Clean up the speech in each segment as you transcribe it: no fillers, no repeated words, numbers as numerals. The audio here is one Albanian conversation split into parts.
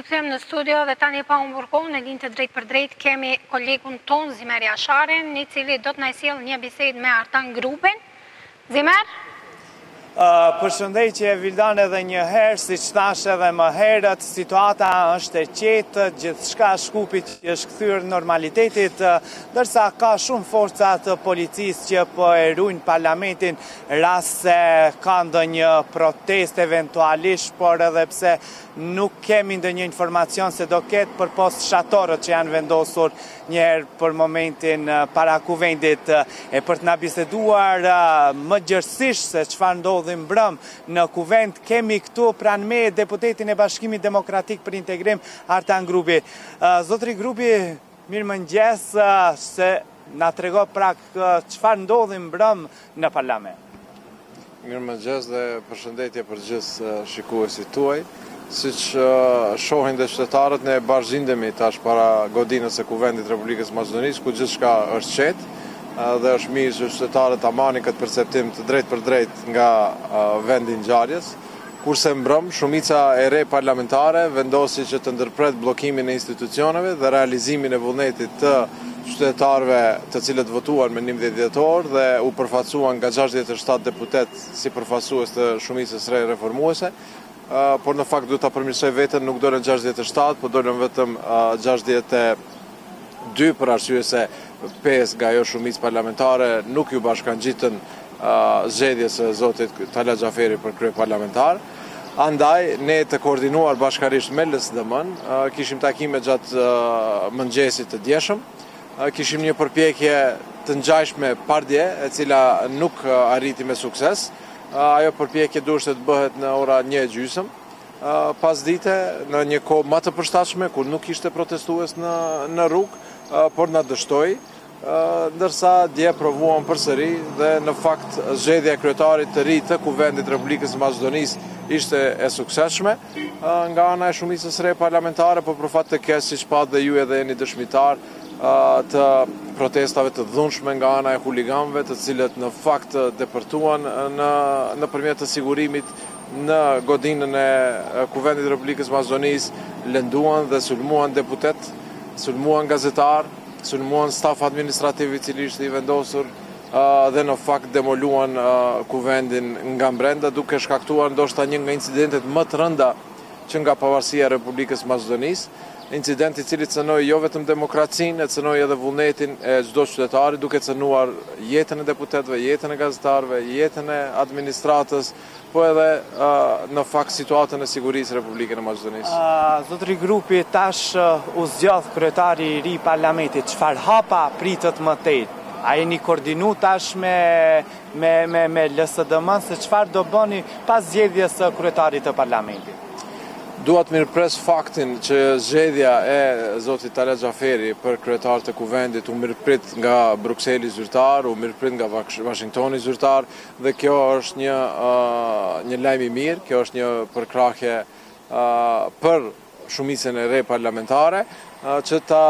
rikthyem në studio dhe tani pa humbur kohë në linjë të drejtpërdrejtë kemi kolegun tonë Zimer Jasharin, i cili do të na sjellë një bisedë me Artan Grubin. Zimer? Përshëndetje Vildan edhe një herë, siç thashë edhe më herët, situata është e qetë, gjithçka Shkupit i është kthyer normalitetit, ndërsa ka shumë forca të policisë që po e rujnë parlamentin rast se ka ndonjë protestë eventualisht, por edhe pse nuk kemi ndonjë informacion se do ketë përpos shatorët që janë vendosur njëherë për momentin para kuvendit e për të na biseduar më gjerësisht se çfarë ndodhi mbrëmë në kuvend, kemi këtu pranë meje deputetin e Bashkimit Demokratik për Integrim, Artan Grubi. Zotri Grubi, mirëmëngjes, se na trego pra çfarë ndodhi mbrëmë në parlament. Mirëmëngjes dhe përshëndetje për gjithë shikuesit tuaj. Siç shohin dhe qytetarët, ne bashkë gjindemi tash para godinës së Kuvendit të Republikës së Maqedonisë, ku gjithçka është qetë dhe është mirë që qytetarët ta marrin këtë perceptim të drejtpërdrejtë nga vendi i ngjarjes. Kurse mbrëmë, shumica e re parlamentare vendosi që të ndërpret bllokimin e institucioneve dhe realizimin e vullnetit të qytetarëve të cilët votuan me 11 dhjetor dhe u përfaqësuan nga 67 deputetë si përfaqësues të shumicës re reformuese, por në fakt duhet ta përmirësoj veten, nuk dolën 67, po dolën vetëm 62 për arsye se 5 nga ajo shumicë parlamentare nuk iu bashkangjitën zgjedhjes së zotit Talat Xhaferi për kryeparlamentar. Andaj, ne të koordinuar bashkarisht me LSDM-n, kishim takime gjatë mëngjesit të djeshëm, kishim një përpjekje të ngjashme pardje, e cila nuk arriti me sukses. Ajo përpjekje duheshte të bëhet në ora 1 e gjysëm, pasdite, në një kohë më të përshtatshme, kur nuk ishte protestues në, në rrugë, por na dështoi. Ndërsa dje provuam përsëri dhe në fakt zgjedhja e kryetarit të ri të Kuvendit të Republikës së Maqedonisë ishte e suksesshme nga ana e shumicës së re parlamentare, por për fat të keq siç patë dhe ju edhe jeni dëshmitar të protestave të dhunshme nga ana e huliganëve, të cilët në fakt depërtuan në nëpërmjet të sigurimit në godinën e Kuvendit të Republikës së Maqedonisë, lënduan dhe sulmuan deputetë, sulmuan gazetarë, sulmuan staf administrativ i cili ishte i vendosur dhe në fakt demoluan kuvendin nga mbrenda duke shkaktuar ndoshta një nga incidentet më të rënda që nga pavarësia e Republikës së Maqedonisë, incident i cili cënoi jo vetëm demokracinë, e cënoi edhe vullnetin e çdo qytetari, duke cënuar jetën e deputetëve, jetën e gazetarëve, jetën e administratës, po edhe në fakt situatën e sigurisë në Republikën e Maqedonisë. Zotëri Grubi, tash u zgjodh kryetari i ri i parlamentit, çfarë hapa pritët më tej? A jeni koordinu tash me me me me LSDM-n se çfarë do bëni pas zgjedhjes së kryetarit të parlamentit? Dua të mirëpres faktin që zgjedhja e zotit Talat Xhaferi për kryetar të Kuvendit u mirëprit nga Brukseli zyrtar, u mirëprit nga Washingtoni zyrtar, Dhe kjo është një një lajm i mirë, kjo është një përkrahje për shumicën e re parlamentare që ta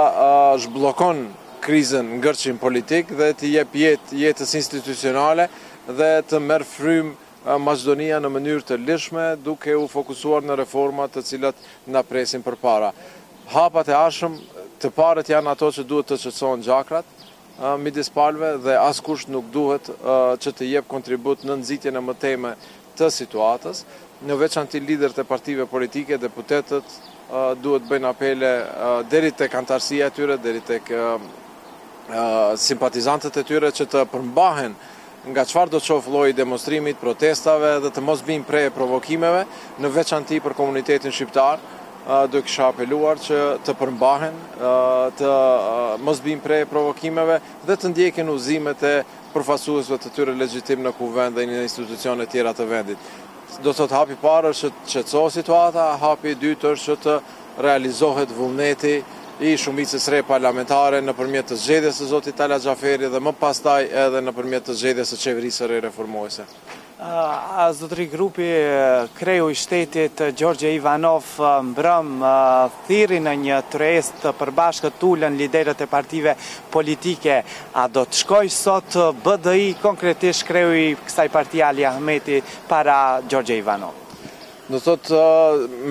zhbllokon krizën, ngërçin politik dhe t'i jep jetë jetës institucionale dhe të merr frymë Maqedonia në mënyrë të lirshme duke u fokusuar në reformat të cilat na presin përpara. Hapat e ardhshëm, të parët janë ato që duhet të qetësohen gjakrat, midis palëve dhe askush nuk duhet që të jep kontribut në nxitjen e mëtejme të situatës. Në veçanti liderët e partive politike, deputetët duhet të bëjnë apele deri tek anëtarësia e tyre, deri tek simpatizantët e tyre që të përmbahen nga çfarëdo qoftë lloji i demonstrimit, protestave dhe të mos bijnë pre e provokimeve, në veçanti për komunitetin shqiptar, do kisha apeluar që të përmbahen, të mos bijnë pre e provokimeve dhe të ndjekin udhëzimet e përfaqësuesve të tyre legjitim në kuvend dhe në institucione tjera të vendit. Do të thotë hapi i parë është që të qetësohet situata, hapi i dytë është që të realizohet vullneti i shumicës re parlamentare nëpërmjet të zgjedhjes së zotit Talat Xhaferi dhe më pastaj edhe nëpërmjet të zgjedhjes së qeverisë së re reformuese. Zotëri Grubi, kreu i shtetit Gjorgje Ivanov mbrëmë thirri në një tryezë të përbashkët të ulen liderët e partive politike. A do të shkojë sot BDI, konkretisht kreu i kësaj partie Ali Ahmeti para Gjorgje Ivanovit? Do thotë,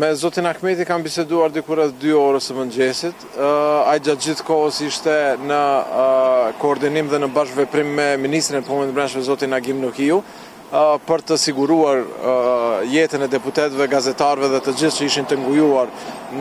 me zotin Ahmeti kam biseduar diku rreth 2 orës së mëngjesit. Ai gjatë gjithë kohës ishte në koordinim dhe në bashkëveprim me ministrin e Punëve të Brendshme zotin Agim Nuhiu për të siguruar jetën e deputetëve, gazetarëve dhe të gjithë që ishin të ngujuar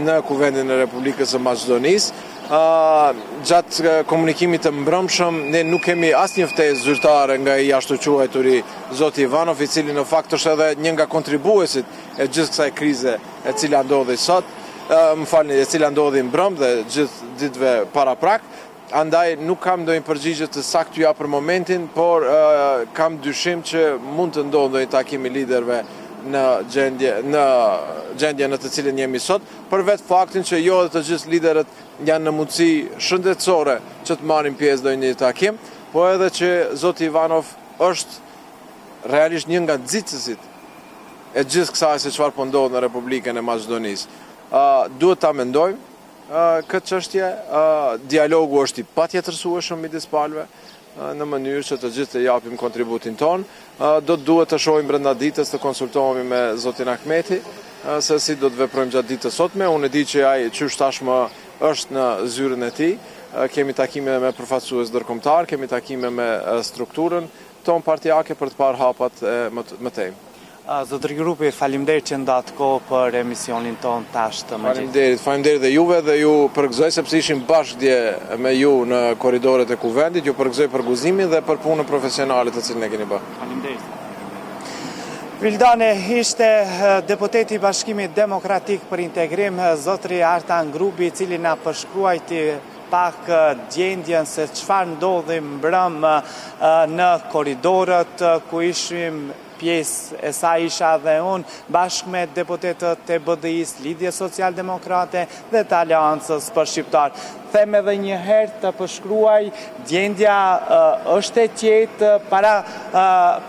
në Kuvendin e Republikës së Maqedonisë. Gjatë komunikimit të mbrëmshëm, ne nuk kemi asnjë ftesë zyrtare nga i ashtuquajturi zoti Ivanov, i cili në fakt është edhe një nga kontribuesit e gjithë kësaj krize e cila ndodhi sot, më falni, e cila ndodhi mbrëm dhe gjithë ditëve paraprak, andaj nuk kam ndonjë përgjigje të saktë t'ju jap për momentin, por kam dyshim që mund të ndodhë ndonjë takim i liderëve në gjendje në gjendje në të cilën jemi sot, për vetë faktin që jo edhe të gjithë liderët janë në mundësi shëndetësore që të marrin pjesë në një takim, po edhe që zoti Ivanov është realisht një nga nxitësit e gjithë kësaj se çfarë po ndodh në Republikën e Maqedonisë. Duhet ta mendojmë këtë çështje, dialogu është i patjetërsueshëm midis palëve në mënyrë që të gjithë të japim kontributin tonë. Do të duhet të shohim brenda ditës të konsultohemi me zotin Ahmeti se si do të veprojmë gjatë ditës sotme. Unë e di që ai qysh tashmë është në zyrën e tij. Kemi takime me përfaqësues ndërkombëtar, kemi takime me strukturën tonë partiake për të parë hapat e mëtejmë. Zotëri Grubi, faleminderit që ndatë kohë për emisionin tonë tash të mëngjesit. Faleminderit, faleminderit dhe juve dhe ju përgëzoj sepse ishim bashkë dje me ju në korridoret e Kuvendit, ju përgëzoj për guximin dhe për punën profesionale të cilën e keni bërë. Faleminderit. Vildane ishte deputeti i Bashkimit Demokratik për Integrim, zotëri Artan Grubi, i cili na përshkruajti pak gjendjen se çfarë ndodhi mbrëmë në korridoret ku ishim pjesë e saj isha dhe unë, bashkë me deputetët e BDI-së, Lidhjes Socialdemokrate dhe të Aleancës për Shqiptarë. Them edhe një herë të përshkruaj, gjendja është e qetë, para,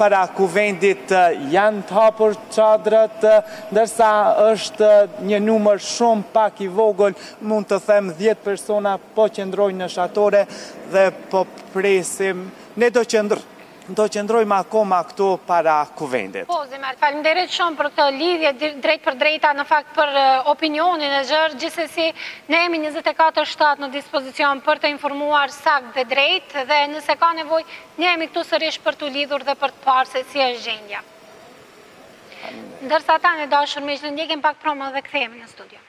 para kuvendit janë të hapur çadrat, ndërsa është një numër shumë pak i vogël, mund të them 10 persona po qëndrojnë në shatore dhe po presim. Ne do qëndrojmë Do qëndrojmë akoma këtu para kuvendit. Po, Zimer, faleminderit shumë për këtë lidhje drejtpërdrejta në fakt për opinionin e gjerë. Gjithsesi, ne jemi 24/7 në dispozicion për të informuar saktë dhe drejt dhe nëse ka nevojë, ne jemi këtu sërish për t'u lidhur dhe për të parë se si është gjendja. Ndërsa tani, të dashur miq, ne ndjekim pak promo dhe kthehemi në studio.